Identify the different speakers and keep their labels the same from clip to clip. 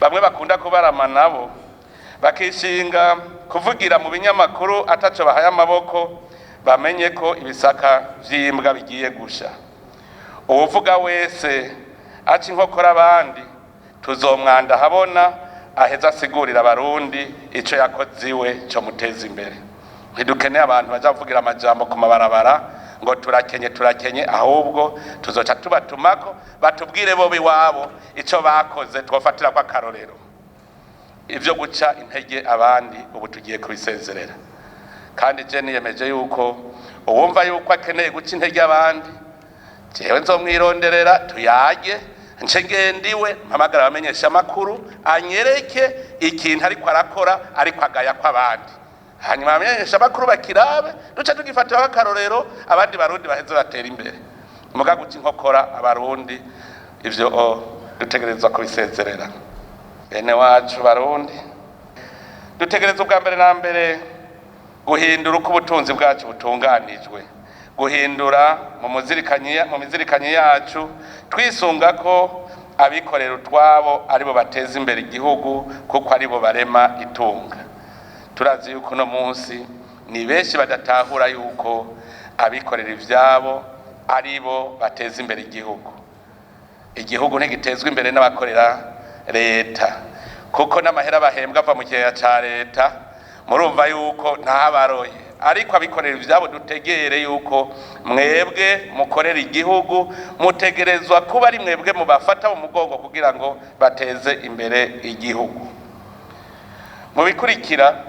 Speaker 1: Bamwe bakunda kubarama nabo bakishinga kuvugira mu binyamakuru ataco bahaye amaboko, bamenye ko ibisaka vy'imbwa bigiye gusha. Uwuvuga wese aca inkokora abandi, tuzomwanda habona, aheza asigurira Abarundi ico yakoze iwe co muteza imbere. Ntidukeneye abantu baja kuvugira amajambo ku mabarabara ngo turakenye, turakenye, ahubwo tuzoca tubatumako batubwire bo biwabo ico bakoze twofatira ko akarorero. Ivyo guca intege abandi ubu tugiye kubisezerera, kandi je niyemeje yuko uwumva yuko akeneye guca intege abandi, jewe nzomwironderera tuyage, nce ngendiwe mpamagara abamenyesha amakuru anyereke ikintu ariko arakora ariko agaya ko abandi, hanyuma abamenyesha amakuru bakirabe, duce tugifatiraho akarorero, abandi Barundi baheze batera imbere. Muga guca inkokora Abarundi, ivyo dutegerezwa kubisezerera. Bene wacu Barundi, dutegereza ubwa mbere na mbere guhindura uko ubutunzi bwacu butunganijwe, guhindura mu mizirikanyi yacu, twisunga ko abikorera utwabo aribo bateza imbere igihugu, kuko aribo barema itunga. Turazi yuko uno munsi ni benshi badatahura yuko abikorera ivyabo aribo bateza imbere igihugu. Igihugu ntigitezwa imbere n'abakorera leta, kuko n'amahera bahembwa ava mu kigega ca leta, murumva yuko ntabaroye. Ariko abikorera ivyabo, dutegere yuko mwebwe mukorera igihugu, mutegerezwa kuba ari mwebwe mubafata mu mugongo kugira ngo bateze imbere igihugu. Mu bikurikira,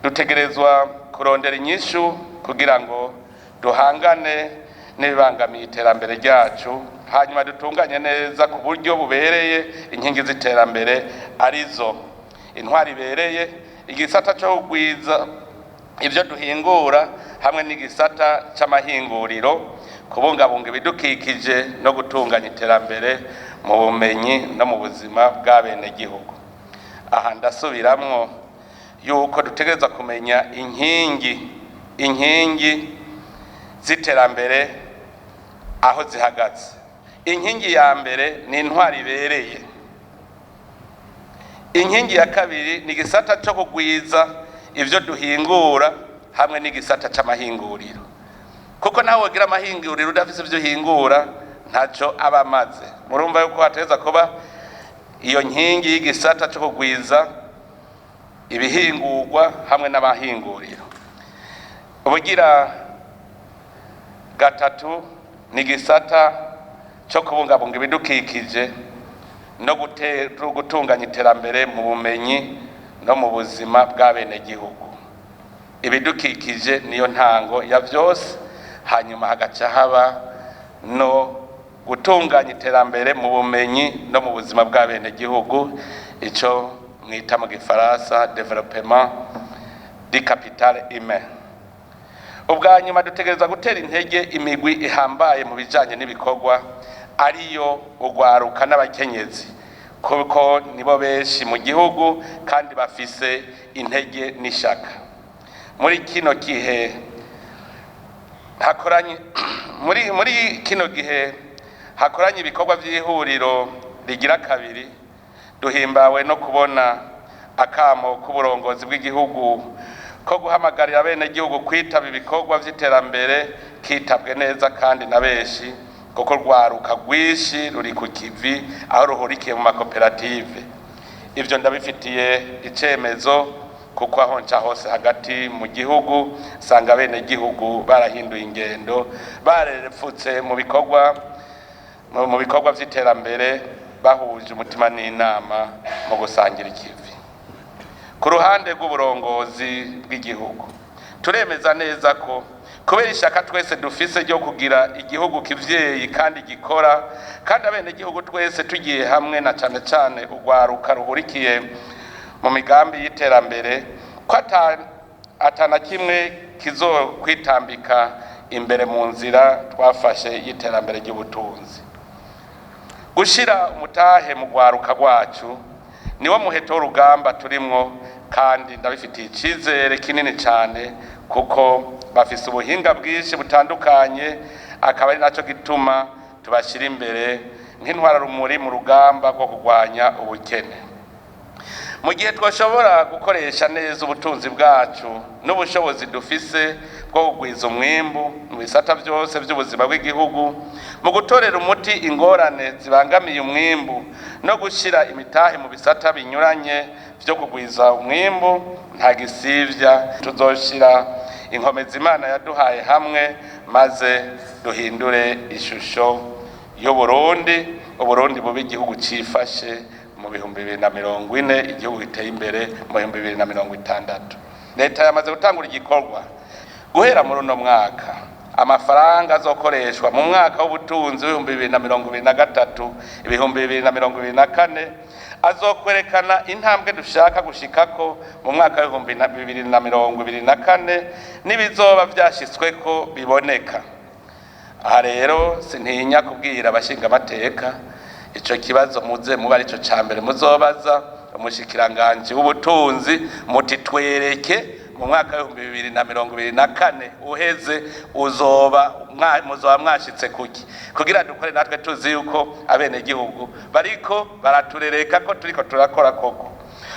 Speaker 1: dutegerezwa kurondera inyishu kugira ngo duhangane n'ibibangamiye iterambere ryacu, hanyuma dutunganye neza ku buryo bubereye inkingi z'iterambere, arizo: intwari ibereye, igisata cyo kugwiza ibyo duhingura hamwe n'igisata c'amahinguriro, kubungabunga ibidukikije no gutunganya iterambere mu bumenyi no mu buzima bw'abenegihugu. Aha ndasubiramwo yuko dutegereza kumenya inkingi z'iterambere aho zihagaze. Inkingi ya mbere ni intwari ibereye, inkingi ya kabiri ni igisata cyo kugwiza ivyo duhingura hamwe n'igisata c'amahinguriro, kuko nawe wogira amahinguriro udafise ivyo uhingura ntaco aba amaze. Murumva yuko hategereza kuba iyo nkingi y'igisata cyo kugwiza ibihingurwa hamwe n'amahinguriro. Ubugira gatatu ni igisata cyo kubungabunga ibidukikije no gutunganya iterambere mu bumenyi no mu buzima bw'abenegihugu. Ibidukikije niyo ntango ya vyose, hanyuma hagaca haba no gutunganya iterambere mu bumenyi no mu buzima bw'abenegihugu, ico mwita mu gifaransa développement du capital humain. Ubwa nyuma, dutegereza gutera intege imigwi ihambaye mu bijanye n'ibikorwa, ariyo urwaruka n'abakenyezi, kuko nibo benshi mu gihugu kandi bafise intege n'ishaka. Muri kino gihe hakoranye ibikorwa vy'ihuriro rigira kabiri, duhimbawe no kubona akamo k'uburongozi bw'igihugu ko guhamagarira abenegihugu kwitaba ibikorwa vy'iterambere kitabwe neza kandi na benshi, kuko rwaruka rwinshi ruri ku kivi aho ruhurikiye mu makoperative. Ivyo ndabifitiye icemezo, kuko aho nca hose hagati mu gihugu usanga abenegihugu barahinduye ingendo, barerefutse mu bikorwa vy'iterambere, bahuje umutima n'inama mu gusangira ikivi. Ku ruhande rw'uburongozi bw'igihugu, turemeza neza ko kubera ishaka twese dufise ryo kugira igihugu kivyeyi kandi gikora, kandi abenegihugu twese tugiye hamwe, na cane cane urwaruka ruhurikiye mu migambi y'iterambere, ko atana kimwe kizokwitambika imbere mu nzira twafashe y'iterambere ry'ubutunzi. Gushira umutahe mu rwaruka rwacu niwo muheto w'urugamba turimwo, kandi ndabifitiye icizere kinini cane, kuko bafise ubuhinga bwinshi butandukanye, akaba ari naco gituma tubashira imbere nk'intwararumuri mu rugamba rwo kurwanya ubukene. Mu gihe twashobora gukoresha neza ubutunzi bwacu n'ubushobozi dufise bwo kugwiza umwimbu mu bisata byose by'ubuzima bw'igihugu, mu gutorera umuti ingorane zibangamiye umwimbu no gushyira imitahe mu bisata binyuranye byo kugwiza umwimbu, nta gisivya tuzoshira inkomezi Imana yaduhaye hamwe, maze duhindure ishusho y'Uburundi, Uburundi bube igihugu cifashe mu 2040, igihugu giteye imbere mu 2060. Leta yamaze gutangura igikorwa guhera muri uno mwaka. Amafaranga azokoreshwa mu mwaka w'ubutunzi w'2023 2024 azokwerekana intambwe dushaka gushikako mu mwaka w'2024 n'ibizoba vyashitsweko biboneka. Aha rero sintinya kubwira abashingamateka, ico kibazo muze muba arico ca mbere muzobaza umushikiranganji w'ubutunzi, muti twereke mu mwaka w'2024 uheze uzoba muzoba mwashitse kuki, kugira dukore natwe tuzi yuko abenegihugu bariko baraturereka ko turiko turakora koko.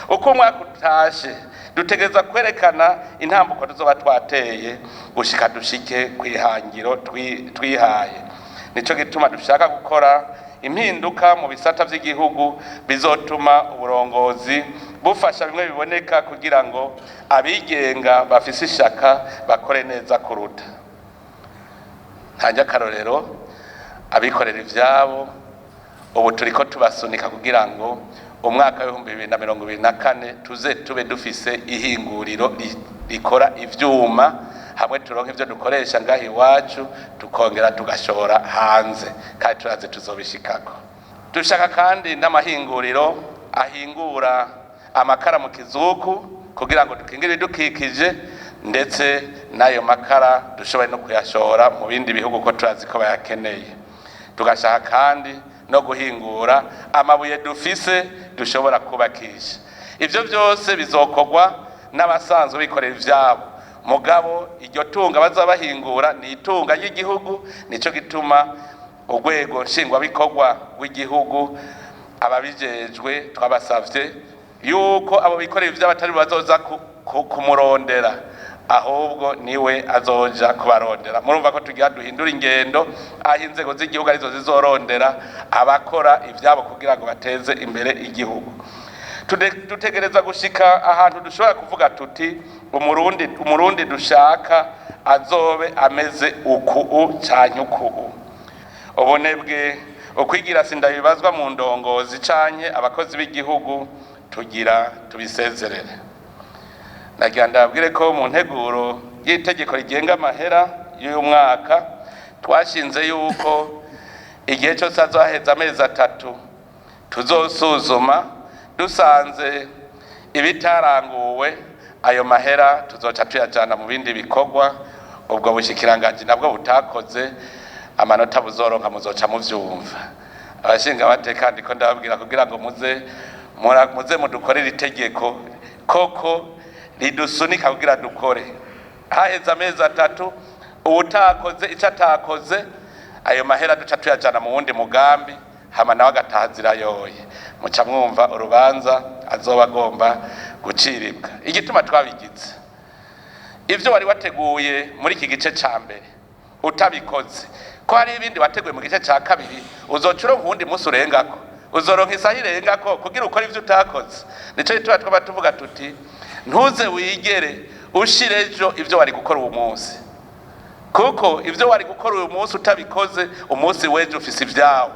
Speaker 1: Uko umwaka utashe dutegereza kwerekana intambuko tuzoba twateye gushika dushike kw'ihangiro twihaye. Nico gituma dushaka gukora impinduka mu bisata vy'igihugu bizotuma uburongozi bufasha bimwe biboneka kugira ngo abigenga bafise ishaka bakore neza kuruta. Ntange akarorero, abikorera ivyabo ubu turiko tubasunika kugira ngo umwaka w'2024 tuze tube dufise ihinguriro rikora ivyuma, hamwe turonke ivyo dukoresha ngaha iwacu, tukongera tugashora hanze, kandi turazi tuzobishikako. Dushaka kandi n'amahinguriro ahingura amakara mu kizuku kugira ngo dukingire ibidukikije, ndetse n'ayo makara dushobore no kuyashora mu bindi bihugu ko turazi ko bayakeneye. Tugashaka kandi no guhingura amabuye dufise dushobora kubakisha. Ivyo vyose bizokorwa n'abasanzwe bikorera ivyabo, mugabo iryo tunga bazabahingura ni itunga ry'igihugu. Nico gituma urwego nshingwabikorwa rw'igihugu, ababijejwe, twabasavye yuko abo bikorera ivyabo atari bazoza kumurondera, ahubwo niwe azoja kubarondera. Murumva ko tugira duhindura ingendo, aho inzego z'igihugu arizo zizorondera abakora ivyabo kugira ngo bateze imbere igihugu. Dutegereza gushika ahantu dushobora kuvuga tuti umurundi dushaka azobe ameze uku canke uku. Ubunebwe, ukwigira sindabibazwa mu ndongozi canke abakozi b'igihugu, tugira tubisezerere. Nagira ndababwire ko mu nteguro y'itegeko rigenga amahera y'uyu mwaka twashinze yuko igihe cyose azoheza amezi 3 tuzosuzuma, dusanze ibitaranguwe ayo mahera tuzoca tuyajana mu bindi bikorwa. Ubwo bushikiranganji nabwo butakoze, amanota buzoronka muzoca muvyumva. Abashinga amateka ndiko ndababwira kugira ngo muze mudukorere itegeko koko ridusunika kugira dukore. Haheze amezi 3 uwutakoze ico atakoze, ayo mahera duca tuyajana mu wundi mugambi, hama nawe agataha zirayoye. Muca mwumva urubanza azoba agomba guciribwa. Igituma twabigize, ivyo wari wateguye muri iki gice ca mbere utabikoze, ko hari ibindi wateguye mu gice ca kabiri, uzoca uronka uwundi munsi urengako, uzoronka isaha irengako kugira ukore ivyo utakoze. Nico gituma twaba tuvuga tuti ntuze wigere ushire ejo ivyo wari gukora uwo munsi, kuko ivyo wari gukora uyu munsi utabikoze, umunsi w'ejo ufise ivyawo.